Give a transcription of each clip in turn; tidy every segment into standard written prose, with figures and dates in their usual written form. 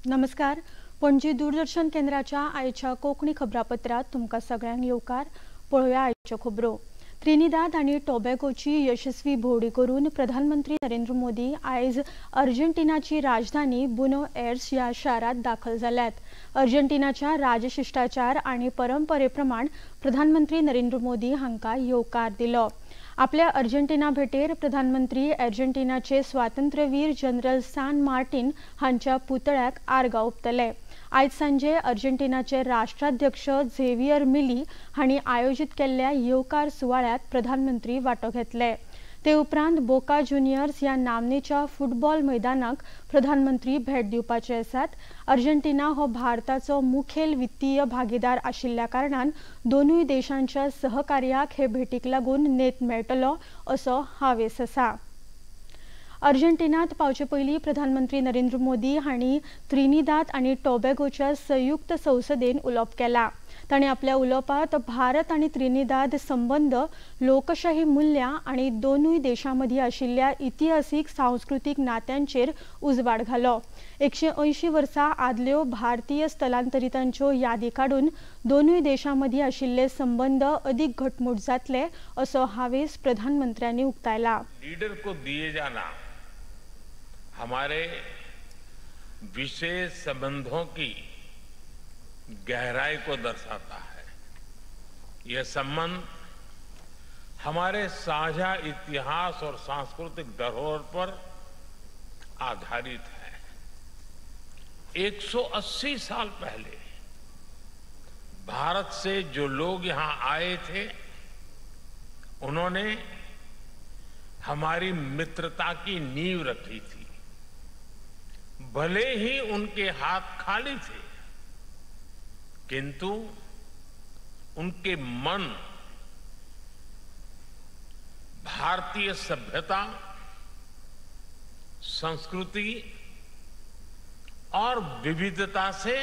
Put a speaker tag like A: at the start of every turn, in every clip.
A: नमस्कार, पणजी दूरदर्शन केंद्राच्या आयच्या कोंकणी खबरापत्रात तुमकां सगळ्यांक येवकार। पळोवया आयच्यो खबरो। त्रिनिदाद आनी टोबॅगोची यशस्वी भोंवडी करून प्रधानमंत्री नरेंद्र मोदी आयज अर्जेंटिनाची राजधानी बुनो एर्स ह्या शारांत दाखल जाल्यात। अर्जेंटिनाच्या राजशिश्टाचार आनी परंपरे प्रमाण प्रधानमंत्री नरेंद्र मोदी हांकां येवकार दिलो। आपल्या अर्जेंटिना भेटेर प्रधानमंत्री अर्जेंटिनाचे स्वातंत्र्यवीर जनरल सान मार्टिन हांच्या पुतळ्याक आर्गां ओंपतले। आयज सांजे अर्जेंटिनाचे राष्ट्राध्यक्ष झेवियर मिली हांणी आयोजीत केल्ल्या येवकार सुवाळ्यात प्रधानमंत्री वांटो घेतले। ते उपरांत बोका ज्युनियर्स ह्या नामनेच्या फुटबॉल मैदानाक प्रधानमंत्री भेट दिवपाचे आसात। अर्जेंटिना हो भारताचो मुखेल वित्तीय भागीदार आशिल्ल्या कारणान दोनूय देशांच्या सहकार्याक हे भेटीक लागून नेत मेळटलो असो हावेस आसा। अर्जेंटिनात पावचे पयलीं प्रधानमंत्री नरेंद्र मोदी हांणी त्रिनिदाद आनी टोबॅगोच्या संयुक्त संसदेन उलोवप केलां। तांणी आपल्या उलोवपांत भारत आनी त्रिनिदाद संबंद लोकशाही मुल्यां आनी दोनूय देशां मदीं आशिल्ल्या इतिहासीक सांस्कृतीक नात्यांचेर उजवाड घालो। 180 वर्सां आदल्यो भारतीय स्थलांतरितांच्यो यादी काडून दोनूय देशां मदीं आशिल्ले संबंद अदीक घटमूट जातले असो हावेस प्रधानमंत्र्यांनी उक्तायला।
B: लीडर को दिए जाना हमारे विशेष संबंधों की गहराई को दर्शाता है। यह संबंध हमारे साझा इतिहास और सांस्कृतिक धरोहर पर आधारित है। 180 साल पहले भारत से जो लोग यहाँ आए थे, उन्होंने हमारी मित्रता की नींव रखी थी। भले ही उनके हाथ खाली थे, किंतु उनके मन भारतीय सभ्यता, संस्कृति और विविधता से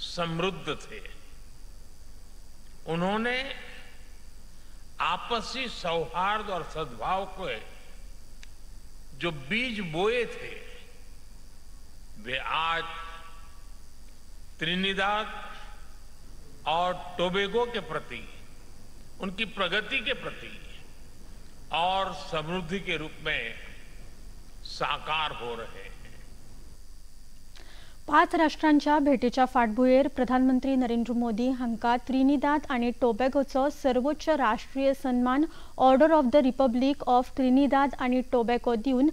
B: समृद्ध थे। उन्होंने आपसी सौहार्द और सद्भाव के जो बीज बोए थे, वे आज त्रिनिदाद और टोबैगो के प्रति, उनकी प्रगति के प्रति और समृद्धि के रूप में साकार हो रहे हैं।
A: 5 राष्ट्रांच्या भेटीच्या फाटभुंयेर प्रधानमंत्री नरेंद्र मोदी हांकां त्रिनिदाद आनी टोबॅगोचो सर्वोच्च राष्ट्रीय सन्मान Order of the Republic of Trinidad आनी टोबॅगो दिवन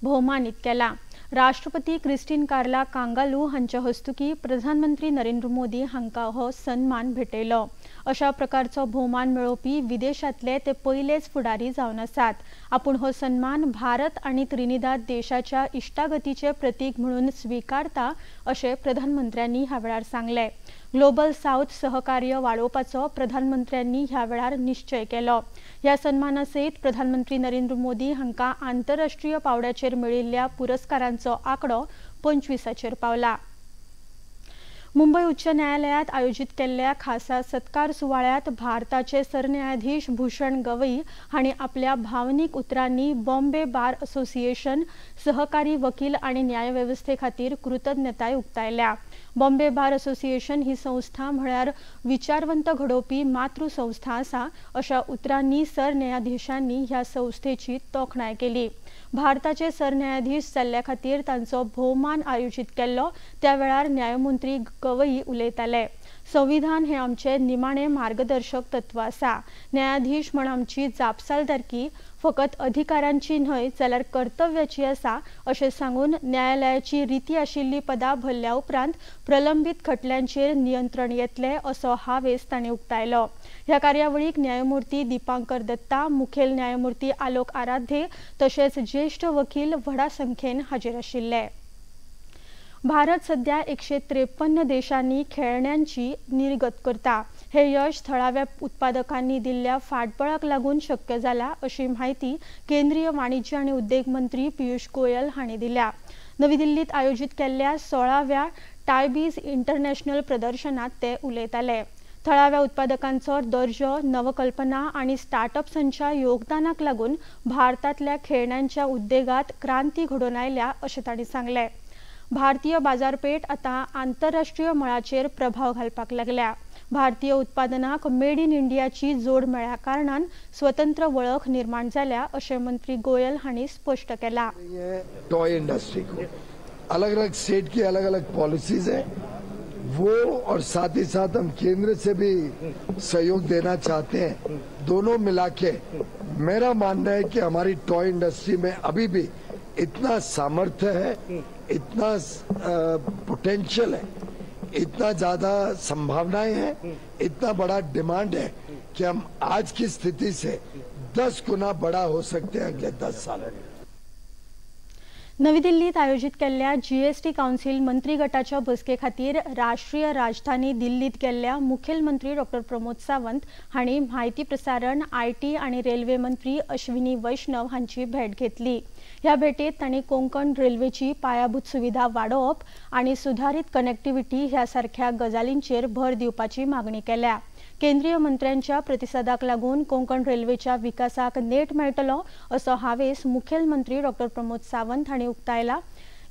A: भोवमानीत केला। राष्ट्रपती क्रिस्टीन कार्ला कांगालू हांच्या हस्तुकी प्रधानमंत्री नरेंद्र मोदी हांकां हो सन्मान भेटयलो। अशा प्रकारचो भोवमान मेळोवपी विदेशांतले ते पयलेच फुडारी जावन आसात। आपूण हो सन्मान भारत आनी त्रिनिदाद देशाच्या इश्टागतीचे प्रतीक म्हणून स्विकारता अशें प्रधानमंत्र्यांनी ह्या वेळार सांगलें। ग्लोबल साउथ सहकार्य वाडोवपाचो प्रधानमंत्र्यांनी ह्या वेळार निश्चय केलो। ह्या सन्माना सयत प्रधानमंत्री नरेंद्र मोदी हांकां आंतरराष्ट्रीय पावंड्याचेर मेळिल्ल्या पुरस्कारांचो आंकडो 25चेर पावला। मुंबय उच्च न्यायालयात आयोजीत केल्ल्या खासा सत्कार सुवाळ्यात भारताचे सरन्यायाधीश भूषण गवई हांणी आपल्या भावनीक उतरांनी बॉम्बे बार असोसिएशन, सहकारी वकील आनी न्यायवेवस्थे खातीर कृतज्ञताय उक्तायल्या। बॉम्बे बार असोसिएशन ही संस्था म्हळ्यार विचारवंत घडोवपी मातृसंस्था आसा अशा उतरांनी सरन्यायाधीशांनी ह्या संस्थेची तोखणाय केली। भारताचे सरन्यायाधीश जाल्ल्या खातीर तांचो भोवमान आयोजीत केल्लो त्या वेळार न्यायमंत्री गवई उलयताले। संविधान हे आमचे निमाणे मार्गदर्शक तत्व आसा। न्यायाधीश म्हण आमची जापसालदारकी फकत अधिकारांची न्हय जाल्यार कर्तव्याची आसा अशें सांगून न्यायालयाची रिती आशिल्ली पदां भरल्या उपरांत प्रलंबीत खटल्यांचेर नियंत्रण येतलें असो हावेस तांणी उक्तायलो। ह्या कार्यावळीक न्यायमूर्ती दीपांकर दत्ता, मुखेल न्यायमूर्ती आलोक आराध्ये तशेंच ज्येश्ठ वकील व्हडा संख्येन हाजीर आशिल्ले। भारत सध्या 153 देशांनी खेळण्यांची निर्गत करता। हे यश थळाव्या उत्पादकांनी दिल्ल्या फाटबळाक लागून शक्य जाला अशी म्हायती केंद्रीय वाणिज्य आनी उद्देग मंत्री पियुष गोयल हांणी दिल्या। नवी दिल्लीत आयोजीत केल्ल्या 16व्या टायबीज इंटरनॅशनल प्रदर्शनात ते उलयताले। थळाव्या उत्पादकांचो दर्जो, नवकल्पना आनी स्टार्टअप्सांच्या योगदानाक लागून भारतांतल्या खेळण्यांच्या उद्देगात क्रांती घडोवन आयल्या अशें तांणी सांगलें। भारतीय बाजारपेठ आतां आंतरराष्ट्रीय मळाचेर प्रभाव घालपाक लागल्या. भारतीय उत्पादनाक मेड इन इंडियाची जोड मेळ्ळ्या कारणान स्वतंत्र वळख निर्माण जाल्या अशें मंत्री गोयल हांणी स्पष्ट केलां.
C: टॉय इंडस्ट्री को अलग अलग स्टेट की अलग अलग पॉलिसीज है वो, और साथ ही साथ हम केंद्र से भी सहयोग देना चाहते हैं. दोनों मिला के मेरा मानना है कि हमारी टॉय इंडस्ट्री में अभी भी इतना सामर्थ्य है, इतना पोटेंशियल है, इतना ज़्यादा संभावनाएं हैं, इतना बड़ा डिमांड है कि हम आज की स्थिति से 10 गुना बड़ा हो सकते हैं अगले 10 सालों में.
A: नवी दिल्लीत आयोजित केल्ल्या जीएसटी काउन्सिल मंत्री गटाच्या बसके खातीर राष्ट्रीय राजधानी दिल्लीत गेल्ल्या मुखेलमंत्री डॉक्टर प्रमोद सावंत हांणी म्हायती प्रसारण, IT आनी रेल्वे मंत्री अश्विनी वैष्णव हांची भेट घेतली. ह्या भेटेत तांणी कोंकण रेल्वेची पायाभूत सुविधा वाडोवप आनी सुधारीत कनेक्टिव्हिटी ह्या सारख्या गजालींचेर भर दिवपाची मागणी केल्या. केंद्रीय मंत्र्यांच्या प्रतिसादाक लागून कोंकण रेल्वेच्या विकासाक नेट मेळटलो असो हावेस मुखेलमंत्री डॉक्टर प्रमोद सावंत हांणी उक्तायला.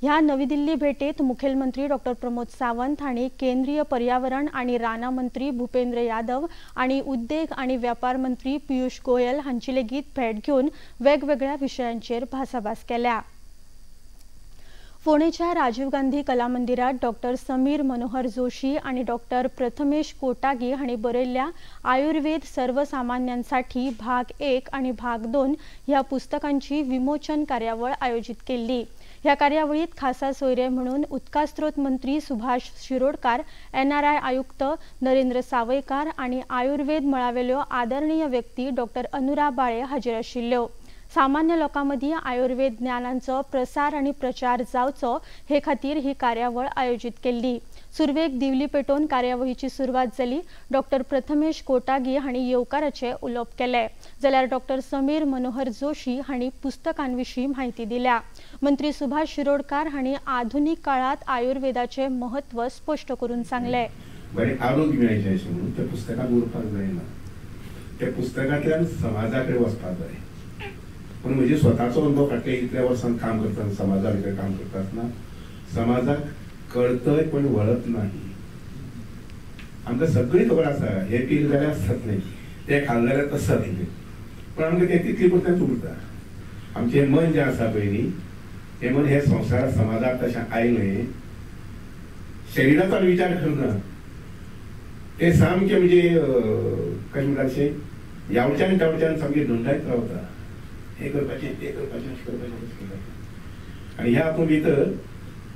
A: ह्या नवी दिल्ली भेटेत मुखेलमंत्री डॉक्टर प्रमोद सावंत हांणी केंद्रीय पर्यावरण आनी रानां मंत्री भूपेंद्र यादव आनी उद्देग आनी व्यापार मंत्री पियुष गोयल हांची लेगीत भेट घेवन वेगवेगळ्या विशयांचेर भासाभास केल्या. फोंडेच्या राजीव गांधी कला मंदिरात डॉक्टर समीर मनोहर जोशी आणि डॉक्टर प्रथमेश कोटागी हांणी बरयल्ल्या आयुर्वेद सर्वसामान्यांसाठी भाग 1 आणि भाग 2 ह्या पुस्तकांची विमोचन कार्यावळ आयोजित केल्ली. ह्या कार्यावळीत खासा सोयरे म्हणून उदकास्रोत मंत्री सुभाष शिरोडकार, एनआरआय आयुक्त नरेंद्र सावयकार आणि आयुर्वेद मळावेल्यो आदरणीय व्यक्ती डॉक्टर अनुरा बाळे हाजीर आशिल्ल्यो. सामान्य लोकां मदीं आयुर्वेद ज्ञानाचो प्रसार आनी प्रचार जावचो हे खातीर ही कार्यावळ आयोजित केल्ली. सुरवेक दिवली पेटोवन कार्यावळीची सुरवात जाली. डॉक्टर प्रथमेश कोटागी हांणी येवकाराचें उलोवप केलें, जाल्यार डॉक्टर समीर मनोहर जोशी हांणी पुस्तकांविशीं म्हायती दिल्या. मंत्री सुभाष शिरोडकार हांणी आधुनीक काळांत आयुर्वेदाचें म्हत्व स्पश्ट करून सांगलें.
D: बरें आरोग्य मेळचें अशें म्हणून त्या पुस्तकांत उरपाक जायना, त्या पुस्तकांतल्यान समाजा कडेन वचपाक जाय. पूण म्हजे स्वताचो अनुभव फाटल्या इतल्या वर्सान काम करतना, समाजा भितर काम करता आसतना समाजाक कळतय पण वळत नाही. आमकां सगळी खबर आसा, हें पिलें जाल्यार जातलें, तें खालें जाल्यार तशें जातलें, पूण आमकां तें तितलें पुरतेंच उरता. आमचें मन जें आसा पळय न्ही, हें मन हे संवसारात समाजाक तशें आयलें, शरिराचो आमी विचार करना, तें सामकें म्हणजे कशें म्हणटा अशें यावच्यान तावच्यान सामकें धुंडायत रावता, हें करपाचें तें करपाचें अशें करपाचें तशें करपाचें. आनी ह्या हातूंत भितर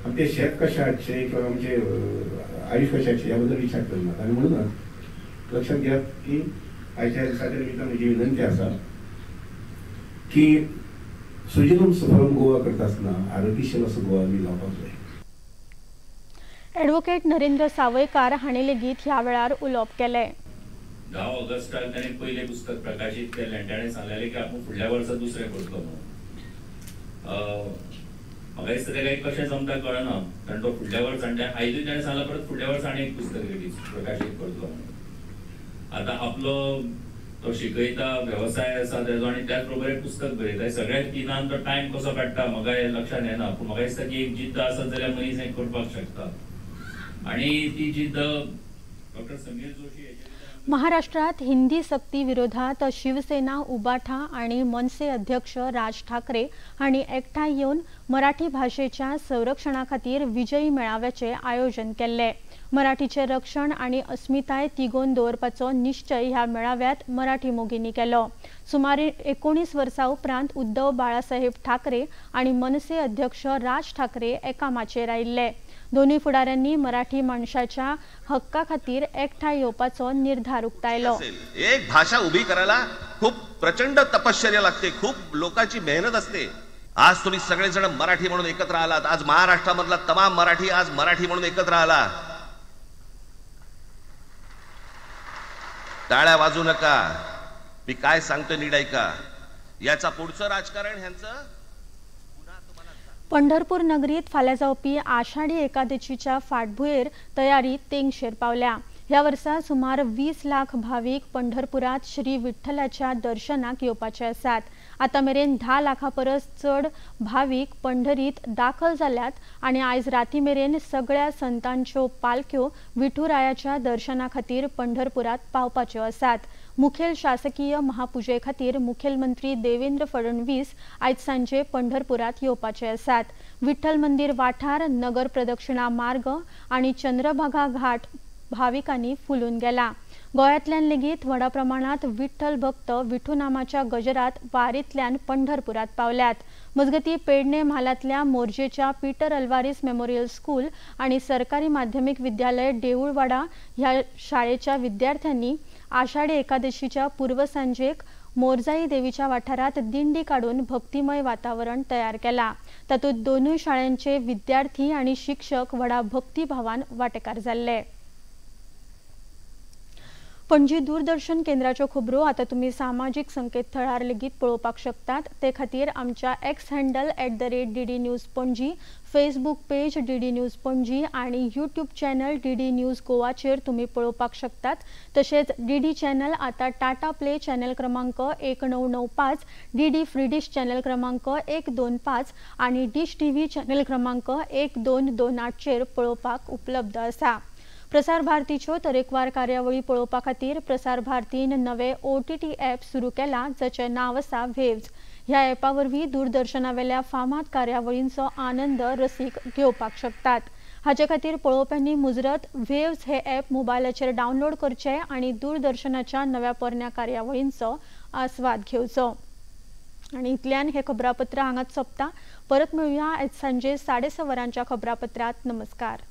D: आमचें शेत कशें हाडचें किंवा आमचें आयुश्य कशें हाडचें ह्या बद्दल विचार करनात. आनी म्हणूनच लक्षांत घेयात की आयच्या दिसाच्या निमित्तान म्हजी विनंती आसा की सुजलम सुफलम गोवा करता आसतना आरोग्यशील असो गोवा आमी जावपाक जाय.
A: ॲडव्होकेट नरेंद्र सावयकार हांणी लेगीत ह्या वेळार उलोवप केलें.
E: 10 ऑगस्टाक ताणें पयलें पुस्तक प्रकाशीत केलें आनी ताणें सांगलेलें की आपूण फुडल्या वर्सा दुसरें करतलो म्हणून. म्हाका दिसता ताका एक कशें जमता कळना, कारण तो फुडल्या वर्सा आनी आयजूय ताणें सांगलां परत फुडल्या वर्सा आनी एक पुस्तक रिलीज प्रकाशीत करतलो म्हणून. आतां आपलो तो शिकयता, वेवसाय आसा तेजो आनी त्याच बरोबर एक पुस्तक बरयता, सगळ्या तिनान तो टायम कसो काडटा म्हाका हें लक्षांत येना, पूण म्हाका दिसता की एक जिद्द आसत जाल्यार मनीस हें करपाक शकता आनी ती जिद्द डॉक्टर समीर जोशी.
A: महाराष्ट्रात हिंदी सक्ती विरोधात शिवसेना, उबाठा आणि मनसे अध्यक्ष राज ठाकरे हांणी एकठांय येवन मराठी भाषेच्या संरक्षणा खातीर विजयी मेळाव्याचें आयोजन केल्लें. मराठीचें रक्षण आनी अस्मिताय तिगोवन दवरपाचो निश्चय ह्या मेळाव्यात मराठी मोगींनी केलो. सुमारे 19 वर्सां उपरांत उद्धव बाळासाहेब ठाकरे आनी मनसे अध्यक्ष राज ठाकरे एका माचयेर आयिल्ले. दोनूय फुडाऱ्यांनी मराठी माणसाच्या हक्का खातीर एकठांय येवपाचो निर्धार उक्तायलो.
F: एक भाषा उभी करायला खूप प्रचंड तपश्चर्या लागते, खूप लोकांची मेहनत असते. आज तुम्ही सगळेजण मराठी म्हणून एकत्र आलात. आज महाराष्ट्रामधला तमाम मराठी आज मराठी म्हणून एकत्र आला. टाळ्या वाजू नका, मी काय सांगतोय नीट ऐका. याचा पुढचं राजकारण ह्यांचं.
A: पंढरपूर नगरीत फाल्यां जावपी आषाढी एकादशीच्या फाटभुंयेर तयारी तेंगशेर पावल्या. ह्या वर्सा सुमार 20 लाख भावीक पंढरपुरात श्री विठ्ठलाच्या दर्शनाक येवपाचे आसात। आतां मेरेन 10 लाखां परस चड भावीक पंढरीत दाखल जाल्यात आनी आयज राती मेरेन सगळ्या संतांच्यो पालख्यो विठुरायाच्या दर्शना खातीर पंढरपुरात पावपाच्यो आसात। मुखेल शासकीय महापुजे खातीर मुखेलमंत्री देवेंद्र फडणवीस आयज सांजे पंढरपुरात येवपाचे आसात। विठ्ठल मंदिर वाठार, नगर प्रदक्षिणा मार्ग आनी चंद्रभागा घाट भाविकांनी फुलून गेला। गोंयांतल्यान लेगीत व्हडा प्रमाणात विठ्ठल भक्त विठुनामाच्या गजरात वारींतल्यान पंढरपुरात पावल्यात। मजगती पेडणे म्हालांतल्या मोरजेच्या पीटर अल्वारीस मेमोरियल स्कूल आनी सरकारी माध्यमिक विद्यालय देऊळवाडा ह्या शाळेच्या विद्यार्थ्यांनी आषाढी एकादशीच्या पूर्वसांजेक मोरजाई देवीच्या वाठारात दिंडी काडून भक्तिमय वातावरण तयार केला। तातूंत दोनूय शाळांचे विद्यार्थी आनी शिक्षक व्हडा भक्तिभावान वांटेकार जाल्ले। पणजी दूरदर्शन केंद्राच्यो खबरो आतां तुमी सामाजीक संकेतथळार लेगीत पळोवपाक शकतात। ते खातीर आमच्या X handle @DD News Panaji, Facebook page DD News Panaji आनी यूट्यूब चॅनल DD news गोवाचेर तुमी पळोवपाक शकतात। तशेंच DD channel आतां टाटा प्ले चॅनल क्रमांक 1995, DD free डिश चॅनल क्रमांक 125 आनी डिश TV channel क्रमांक 1228चेर पळोवपाक उपलब्ध आसा। प्रसार भारतीच्यो तरेकवार कार्यावळी पळोवपा खातीर प्रसार भारतीन नवे OTT app सुरू केला, जाचें नांव आसा वेव्ज। ह्या ॲपा वरवीं दूरदर्शनावेल्या फामाद कार्यावळींचो आनंद रसीक घेवपाक शकतात। हाचे खातीर पळोवप्यांनी मुजरत वेव्ज हे ॲप मोबायलाचेर डावनलोड करचे आनी दूरदर्शनाच्या नव्या पोरण्या कार्यावळींचो आस्वाद घेवचो। आनी इतल्यान हे खबरापत्र हांगाच सोंपता। परत मेळुया आयज सांजे 6:30 वरांच्या खबरापत्रांत। नमस्कार।